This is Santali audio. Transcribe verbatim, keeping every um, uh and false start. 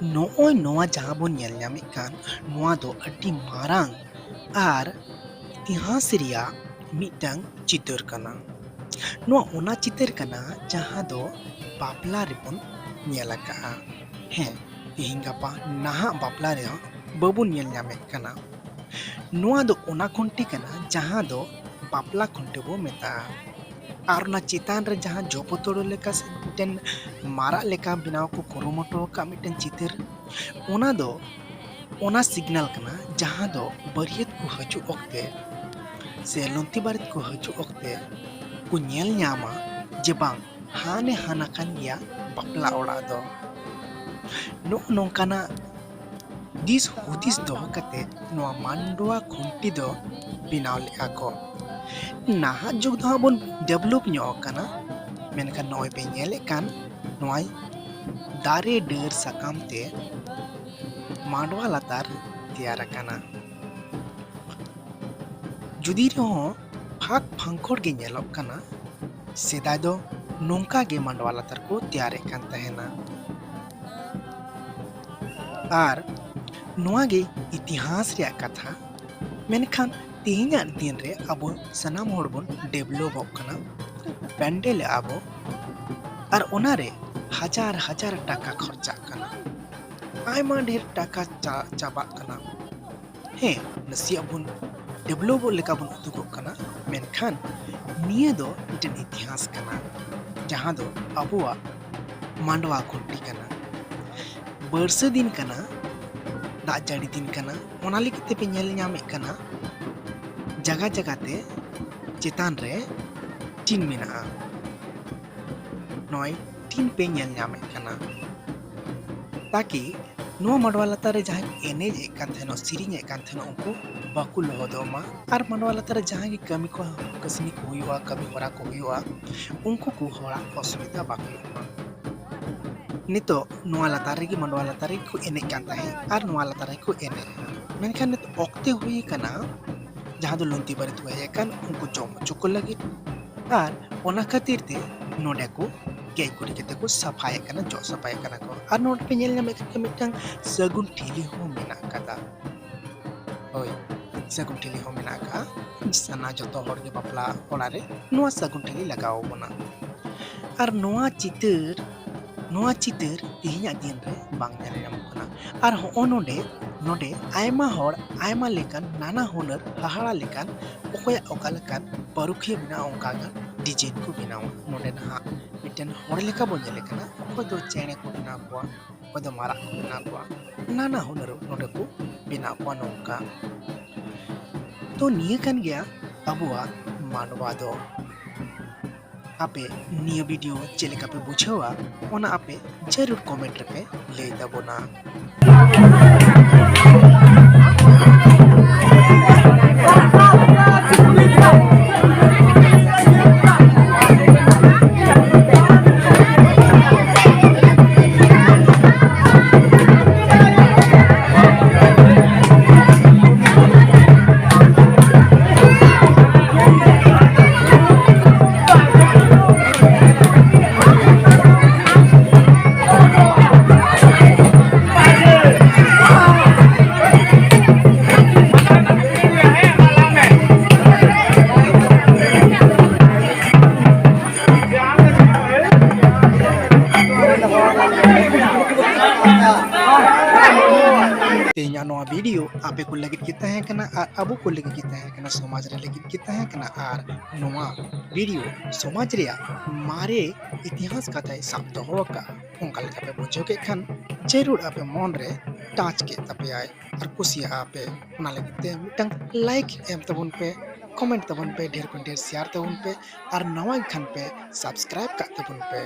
ᱱᱚᱜᱼᱚᱭ ᱱᱚᱣᱟ ᱡᱟᱦᱟᱸ ᱵᱚᱱ ᱧᱮᱞ ᱧᱟᱢᱮᱫ ᱠᱟᱱ, ᱱᱚᱣᱟ ᱫᱚ ᱟᱹᱰᱤ ᱢᱟᱨᱟᱝ ᱟᱨ ᱤᱛᱤᱦᱟᱥ ᱨᱮᱭᱟᱜ ᱢᱤᱫᱴᱟᱝ ᱪᱤᱛᱟᱹᱨ ᱠᱟᱱᱟ᱾ ᱱᱚᱣᱟ ᱚᱱᱟ ᱪᱤᱛᱟᱹᱨ ᱠᱟᱱᱟ ᱡᱟᱦᱟᱸ ᱫᱚ ᱵᱟᱯᱞᱟ ᱨᱮᱵᱚᱱ ᱧᱮᱞ ᱟᱠᱟᱜᱼᱟ᱾ ᱦᱮᱸ, ᱛᱮᱦᱮᱧ ᱜᱟᱯᱟ ᱱᱟᱦᱟᱜ ᱵᱟᱯᱞᱟ ᱨᱮᱦᱚᱸ ᱵᱟᱵᱚᱱ ᱧᱮᱞ ᱧᱟᱢᱮᱫ ᱠᱟᱱᱟ᱾ ᱱᱚᱣᱟ ᱫᱚ ᱚᱱᱟ ᱠᱷᱩᱱᱴᱤ ᱠᱟᱱᱟ ᱡᱟᱦᱟᱸ ᱫᱚ ᱵᱟᱯᱞᱟ ᱠᱷᱩᱱᱴᱤ ᱵᱚ ᱢᱮᱛᱟᱜᱼᱟ᱾ ᱟᱨ ᱚᱱᱟ ᱪᱮᱛᱟᱱ ᱨᱮ ᱡᱟᱦᱟᱸ ᱡᱚᱯᱚᱛᱚᱲᱚ ᱞᱮᱠᱟ ᱥᱮ ᱢᱤᱫᱴᱮᱱ ᱢᱟᱨᱟᱜ ᱞᱮᱠᱟ ᱵᱮᱱᱟᱣ ᱠᱚ ᱠᱩᱨᱩᱢᱩᱴᱩ ᱟᱠᱟᱫ ᱢᱤᱫᱴᱮᱱ ᱪᱤᱛᱟᱹᱨ, ᱚᱱᱟ ᱫᱚ ᱚᱱᱟ ᱥᱤᱜᱽᱱᱟᱞ ᱠᱟᱱᱟ ᱡᱟᱦᱟᱸ ᱫᱚ ᱵᱟᱹᱨᱭᱟᱹᱛ ᱠᱚ ᱦᱤᱡᱩᱜ ᱚᱠᱛᱮ ᱥᱮ ᱞᱩᱱᱛᱤ ᱵᱟᱨᱮᱛ ᱠᱚ ᱦᱤᱡᱩᱜ ᱚᱠᱛᱮ ᱠᱚ ᱧᱮᱞ ᱧᱟᱢᱟ ᱡᱮ ᱵᱟᱝ ᱦᱟᱱᱮ ᱦᱟᱱᱟ ᱠᱟᱱ ᱜᱮᱭᱟ ᱵᱟᱯᱞᱟ ᱚᱲᱟᱜ ᱫᱚ᱾ ᱱᱚᱜᱼᱚ ᱱᱚᱝᱠᱟᱱᱟᱜ ᱫᱤᱥ ᱦᱩᱫᱤᱥ ᱫᱚᱦᱚ ᱠᱟᱛᱮ ᱱᱚᱣᱟ ᱢᱟᱱᱰᱣᱟ ᱠᱷᱩᱱᱴᱤ ᱫᱚ ᱵᱮᱱᱟᱣ ᱞᱮᱫᱼᱟ ᱠᱚ᱾ ᱱᱟᱦᱟᱜ ᱡᱩᱜᱽ ᱫᱚ ᱦᱟᱸᱜ ᱵᱚᱱ ᱰᱮᱵᱷᱞᱚᱯ ᱧᱚᱜ ᱟᱠᱟᱱᱟ, ᱢᱮᱱᱠᱷᱟᱱ ᱱᱚᱜᱼᱚᱭ ᱯᱮ ᱧᱮᱞᱮᱫ ᱠᱟᱱ ᱱᱚᱣᱟ ᱫᱟᱨᱮ ᱰᱟᱹᱨ ᱥᱟᱠᱟᱢ ᱛᱮ ᱢᱟᱰᱣᱟ ᱞᱟᱛᱟᱨ ᱛᱮᱭᱟᱨ ᱟᱠᱟᱱᱟ᱾ ᱡᱩᱫᱤ ᱨᱮᱦᱚᱸ ᱯᱷᱟᱸᱠ ᱯᱷᱟᱝᱠᱚᱲ ᱜᱮ ᱧᱮᱞᱚᱜ ᱠᱟᱱᱟ, ᱥᱮᱫᱟᱭ ᱫᱚ ᱱᱚᱝᱠᱟ ᱜᱮ ᱢᱟᱰᱣᱟ ᱞᱟᱛᱟᱨ ᱠᱚ ᱛᱮᱭᱟᱨᱮᱫ ᱠᱟᱱ ᱛᱟᱦᱮᱱᱟ᱾ ᱟᱨ ᱱᱚᱣᱟ ᱜᱮ ᱤᱛᱤᱦᱟᱥ ᱨᱮᱭᱟᱜ ᱠᱟᱛᱷᱟ᱾ ᱢᱮᱱᱠᱷᱟᱱ ᱛᱮᱦᱮᱧᱟᱜ ᱫᱤᱱ ᱨᱮ ᱟᱵᱚ ᱥᱟᱱᱟᱢ ᱦᱚᱲ ᱵᱚᱱ ᱰᱮᱵᱷᱞᱚᱯᱚᱜ ᱠᱟᱱᱟ, ᱯᱮᱱᱰᱮᱞᱮᱜᱼᱟ ᱵᱚ, ᱟᱨ ᱚᱱᱟᱨᱮ ᱦᱟᱡᱟᱨ ᱦᱟᱡᱟᱨ ᱴᱟᱠᱟ ᱠᱷᱚᱨᱪᱟᱜ ᱠᱟᱱᱟ, ᱟᱭᱢᱟ ᱰᱷᱮᱨ ᱴᱟᱠᱟ ᱪᱟ-, ᱪᱟᱵᱟᱜ ᱠᱟᱱᱟ᱾ ᱦᱮᱸ, ᱱᱟᱥᱮᱭᱟᱜ ᱵᱚᱱ ᱰᱮᱵᱷᱞᱚᱯᱚᱜ ᱞᱮᱠᱟ ᱵᱚᱱ ᱩᱫᱩᱜᱚᱜ ᱠᱟᱱᱟ, ᱢᱮᱱᱠᱷᱟᱱ ᱱᱤᱭᱟᱹ ᱫᱚ ᱢᱤᱫᱴᱮᱱ ᱤᱛᱤᱦᱟᱥ ᱠᱟᱱᱟ, ᱡᱟᱦᱟᱸ ᱫᱚ ᱟᱵᱚᱣᱟᱜ ᱢᱟᱰᱣᱟ ᱠᱷᱩᱱᱴᱤ ᱠᱟᱱᱟ᱾ ᱵᱟᱹᱨᱥᱟᱹ ᱫᱤᱱ ᱠᱟᱱᱟ, ᱫᱟᱜ ᱡᱟᱹᱲᱤ ᱫᱤᱱ ᱠᱟᱱᱟ, ᱚᱱᱟ ᱞᱟᱹᱜᱤᱫ ᱛᱮᱯᱮ ᱧᱮᱞ ᱧᱟᱢᱮᱫ ᱠᱟᱱᱟ ᱡᱟᱜᱟ ᱡᱟᱜᱟ ᱛᱮ ᱪᱮᱛᱟᱱ ᱨᱮ ᱴᱤᱱ ᱢᱮᱱᱟᱜᱼᱟ᱾ ᱱᱚᱜᱼᱚᱭ ᱴᱤᱱ ᱯᱮ ᱧᱮᱞ ᱧᱟᱢᱮᱫ ᱠᱟᱱᱟ, ᱛᱟᱠᱤ ᱱᱚᱣᱟ ᱢᱟᱰᱣᱟ ᱞᱟᱛᱟᱨ ᱨᱮ ᱡᱟᱦᱟᱸᱭ ᱠᱚ ᱮᱱᱮᱡ ᱮᱫ ᱠᱟᱱ ᱛᱟᱦᱮᱱᱚᱜ, ᱥᱮᱨᱮᱧ ᱮᱫ ᱠᱟᱱ ᱛᱟᱦᱮᱱᱚᱜ, ᱩᱱᱠᱩ ᱵᱟᱠᱚ ᱞᱚᱦᱚᱫᱚᱜ ᱢᱟ᱾ ᱟᱨ ᱢᱟᱰᱣᱟ ᱞᱟᱛᱟᱨ ᱨᱮ ᱡᱟᱦᱟᱸ ᱜᱮ ᱠᱟᱹᱢᱤ ᱠᱚ, ᱠᱟᱹᱥᱱᱤ ᱠᱚ ᱦᱩᱭᱩᱜᱼᱟ, ᱠᱟᱹᱢᱤ ᱦᱚᱨᱟ ᱠᱚ ᱦᱩᱭᱩᱜᱼᱟ, ᱩᱱᱠᱩ ᱠᱚ ᱦᱚᱲᱟᱜ ᱚᱥᱩᱵᱤᱫᱷᱟ ᱵᱟᱠᱚ ᱦᱩᱭᱩᱜ ᱢᱟ᱾ ᱱᱤᱛᱚᱜ ᱱᱚᱣᱟ ᱞᱟᱛᱟᱨ ᱨᱮᱜᱮ, ᱢᱟᱰᱣᱟ ᱞᱟᱛᱟᱨ ᱨᱮᱜᱮ ᱠᱚ ᱮᱱᱮᱡ ᱠᱟᱱ ᱛᱟᱦᱮᱸᱫ ᱟᱨ ᱱᱚᱣᱟ ᱞᱟᱛᱟᱨ ᱨᱮᱜᱮ ᱠᱚ ᱮᱱᱮᱡᱼᱟ, ᱢᱮᱱᱠᱷᱟᱱ ᱱᱤᱛᱚᱜ ᱚᱠᱛᱮ ᱦᱩᱭ ᱟᱠᱟᱱᱟ ᱡᱟᱦᱟᱸ ᱫᱚ ᱞᱩᱱᱛᱤ ᱵᱟᱨᱮᱛ ᱠᱚ ᱦᱮᱡ ᱟᱠᱟᱱ ᱩᱱᱠᱩ ᱡᱚᱢ ᱦᱚᱪᱚ ᱠᱚ ᱞᱟᱹᱜᱤᱫ, ᱟᱨ ᱚᱱᱟ ᱠᱷᱟᱹᱛᱤᱨ ᱛᱮ ᱱᱚᱰᱮ ᱠᱚ ᱜᱮᱡ ᱜᱩᱨᱤᱡ ᱠᱟᱛᱮ ᱠᱚ ᱥᱟᱯᱷᱟᱭᱮᱫ ᱠᱟᱱᱟ, ᱡᱚᱜ ᱥᱟᱯᱷᱟᱭᱮᱫ ᱠᱟᱱᱟ ᱠᱚ᱾ ᱟᱨ ᱱᱚᱰᱮ ᱯᱮ ᱧᱮᱞ ᱧᱟᱢᱮᱫ ᱠᱟᱱ ᱜᱮᱭᱟ ᱢᱤᱫᱴᱟᱝ ᱥᱟᱹᱜᱩᱱ ᱴᱷᱤᱞᱤ ᱦᱚᱸ ᱢᱮᱱᱟᱜ ᱟᱠᱟᱫᱟ᱾ ᱦᱳᱭ, ᱥᱟᱹᱜᱩᱱ ᱴᱷᱤᱞᱤ ᱦᱚᱸ ᱢᱮᱱᱟᱜ ᱟᱠᱟᱫᱼᱟ᱾ ᱥᱟᱱᱟ ᱡᱚᱛᱚ ᱦᱚᱲ ᱜᱮ ᱵᱟᱯᱞᱟ ᱚᱲᱟᱜ ᱨᱮ ᱱᱚᱣᱟ ᱥᱟᱹᱜᱩᱱ ᱴᱷᱤᱞᱤ ᱞᱟᱜᱟᱣ ᱟᱵᱚᱱᱟ᱾ ᱟᱨ ᱱᱚᱣᱟ ᱪᱤᱛᱟᱹᱨ, ᱱᱚᱣᱟ ᱪᱤᱛᱟᱹᱨ ᱛᱮᱦᱮᱧᱟᱜ ᱫᱤᱱ ᱨᱮ ᱵᱟᱝ ᱧᱮᱞ ᱧᱟᱢᱚᱜ ᱠᱟᱱᱟ᱾ ᱟᱨ ᱦᱚᱸᱜᱼᱚ ᱱᱚᱰᱮ, ᱱᱚᱰᱮ ᱟᱭᱢᱟ ᱦᱚᱲ ᱟᱭᱢᱟ ᱞᱮᱠᱟᱱ ᱱᱟᱱᱟ ᱦᱩᱱᱟᱹᱨ ᱦᱟᱦᱟᱲᱟ ᱞᱮᱠᱟᱱ, ᱚᱠᱚᱭᱟᱜ ᱚᱠᱟ ᱞᱮᱠᱟᱱ ᱯᱟᱹᱨᱩᱠᱷᱤᱭᱟᱹ ᱢᱮᱱᱟᱜᱼᱟ, ᱚᱱᱠᱟ ᱜᱮ design ᱠᱚ ᱵᱮᱱᱟᱣᱟ᱾ ᱱᱚᱰᱮ ᱱᱟᱦᱟᱜ ᱢᱤᱫᱴᱮᱱ ᱦᱚᱲ ᱞᱮᱠᱟ ᱵᱚᱱ ᱧᱮᱞᱮ ᱠᱟᱱᱟ, ᱚᱠᱚᱭ ᱫᱚ ᱪᱮᱬᱮ ᱠᱚ ᱵᱮᱱᱟᱣ ᱠᱚᱣᱟ, ᱚᱠᱚᱭ ᱫᱚ ᱢᱟᱨᱟᱜ ᱠᱚ ᱵᱮᱱᱟᱣ ᱠᱚᱣᱟ, ᱱᱟᱱᱟ ᱦᱩᱱᱟᱹᱨ ᱱᱚᱰᱮ ᱠᱚ ᱵᱮᱱᱟᱣ ᱠᱚᱣᱟ ᱱᱚᱝᱠᱟ᱾ ᱛᱚ ᱱᱤᱭᱟᱹ ᱠᱟᱱ ᱜᱮᱭᱟ ᱟᱵᱚᱣᱟᱜ ᱢᱟᱱᱣᱟ ᱫᱚ᱾ ᱟᱯᱮ ᱱᱤᱭᱟᱹ video ᱪᱮᱫ ᱞᱮᱠᱟ ᱯᱮ ᱵᱩᱡᱷᱟᱹᱣᱟ, ᱚᱱᱟ ᱟᱯᱮ ᱡᱟᱹᱨᱩᱲ comment ᱨᱮᱯᱮ ᱞᱟᱹᱭ ᱛᱟᱵᱚᱱᱟ᱾ ᱛᱮᱦᱮᱧᱟᱜ ᱱᱚᱣᱟ video ᱟᱯᱮ ᱠᱚ ᱞᱟᱹᱜᱤᱫ ᱜᱮ ᱛᱟᱦᱮᱸ ᱠᱟᱱᱟ ᱟᱨ ᱟᱵᱚ ᱠᱚ ᱞᱟᱹᱜᱤᱫ ᱜᱮ ᱛᱟᱦᱮᱸ ᱠᱟᱱᱟ, ᱥᱚᱢᱟᱡᱽ ᱨᱮ ᱞᱟᱹᱜᱤᱫ ᱜᱮ ᱛᱟᱦᱮᱸ ᱠᱟᱱᱟ᱾ ᱟᱨ ᱱᱚᱣᱟ video ᱥᱚᱢᱟᱡᱽ ᱨᱮᱭᱟᱜ ᱢᱟᱨᱮ ᱤᱛᱤᱦᱟᱥ ᱠᱟᱛᱷᱟᱭ ᱥᱟᱵ ᱫᱚᱦᱚ ᱟᱠᱟᱫᱼᱟ᱾ ᱚᱱᱠᱟ ᱞᱮᱠᱟ ᱯᱮ ᱵᱩᱡᱷᱟᱹᱣ ᱠᱮᱫ ᱠᱷᱟᱱ, ᱡᱟᱹᱨᱩᱲ ᱟᱯᱮ ᱢᱚᱱ ᱨᱮ touch ᱠᱮᱫ ᱛᱟᱯᱮᱭᱟᱭ ᱟᱨ ᱠᱩᱥᱤᱭᱟᱜᱼᱟ ᱯᱮ᱾ ᱚᱱᱟ ᱞᱟᱹᱜᱤᱫ ᱛᱮ ᱢᱤᱫᱴᱟᱝ like ᱮᱢ ᱛᱟᱵᱚᱱ ᱯᱮ, comment ᱛᱟᱵᱚᱱ ᱯᱮ, ᱰᱷᱮᱨ ᱠᱷᱚᱱ ᱰᱷᱮᱨ share ᱛᱟᱵᱚᱱ ᱯᱮ, ᱟᱨ ᱱᱟᱣᱟ ᱜᱮ ᱠᱷᱟᱱ ᱯᱮ subscribe ᱠᱟᱜ ᱛᱟᱵᱚᱱ ᱯᱮ᱾